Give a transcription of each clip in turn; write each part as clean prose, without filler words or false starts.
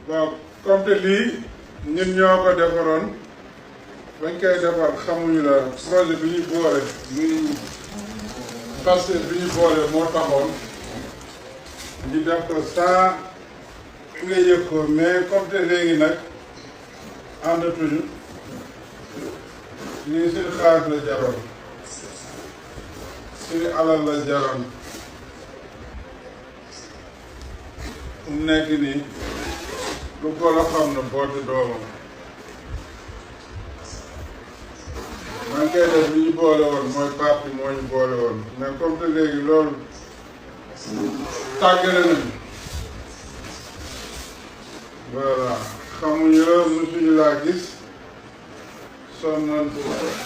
waaw comme que lii ñun ñoo ko defaroon bañ koy defar xamuñu la projet bi ñu boole muy Pastef bi ñu boole moo taxoon ñu def ko sans nga yëg ko mais comme que léegi nag àndatuñu lii suñu xaalis la jaroon suñu alal la jaroon mu nekk nii lu ko la xam ne booti doomam man kay def bi ñu boole woon mooy parti moo ñu boole woon mais comme que léegi loolu tàggale nañu voilà xamuñu la mosuñu laa gis sonnoon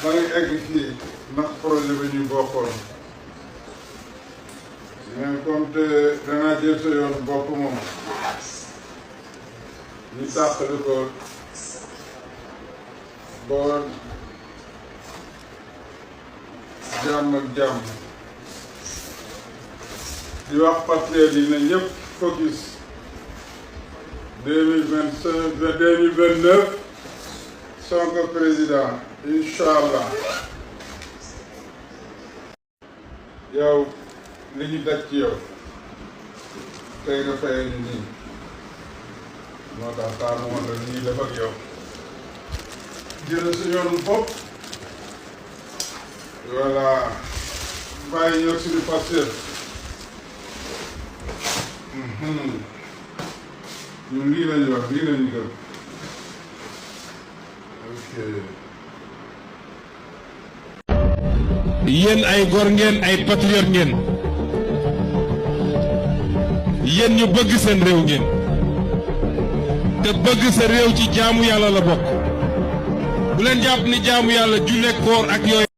ba nga egg fii ndax projet bi ñu bokkoon mais comme te danaa jël sa yoon bopp moom ñu tàqali ko boo jàmm ak jàmm di wax patriote yi ne ñëpp focus 2029 Sonko président incha allah yow li ñu daj ci yow tey nga fayee ñu nii moo tax taamu woon la ñuy def ak yow jël su yoonu bopp voilà bàyyi ñëw suñu Pastef ñun lii lañu wax lii lañu gëm ok. yéen ay góor ngeen ay patriote ngeen yéen ñu bëgg seen réew ngeen te bëgg sa réew ci jaamu yàlla la bokk bu leen jàpp ni jaamu yàlla julleek koor ak yooyu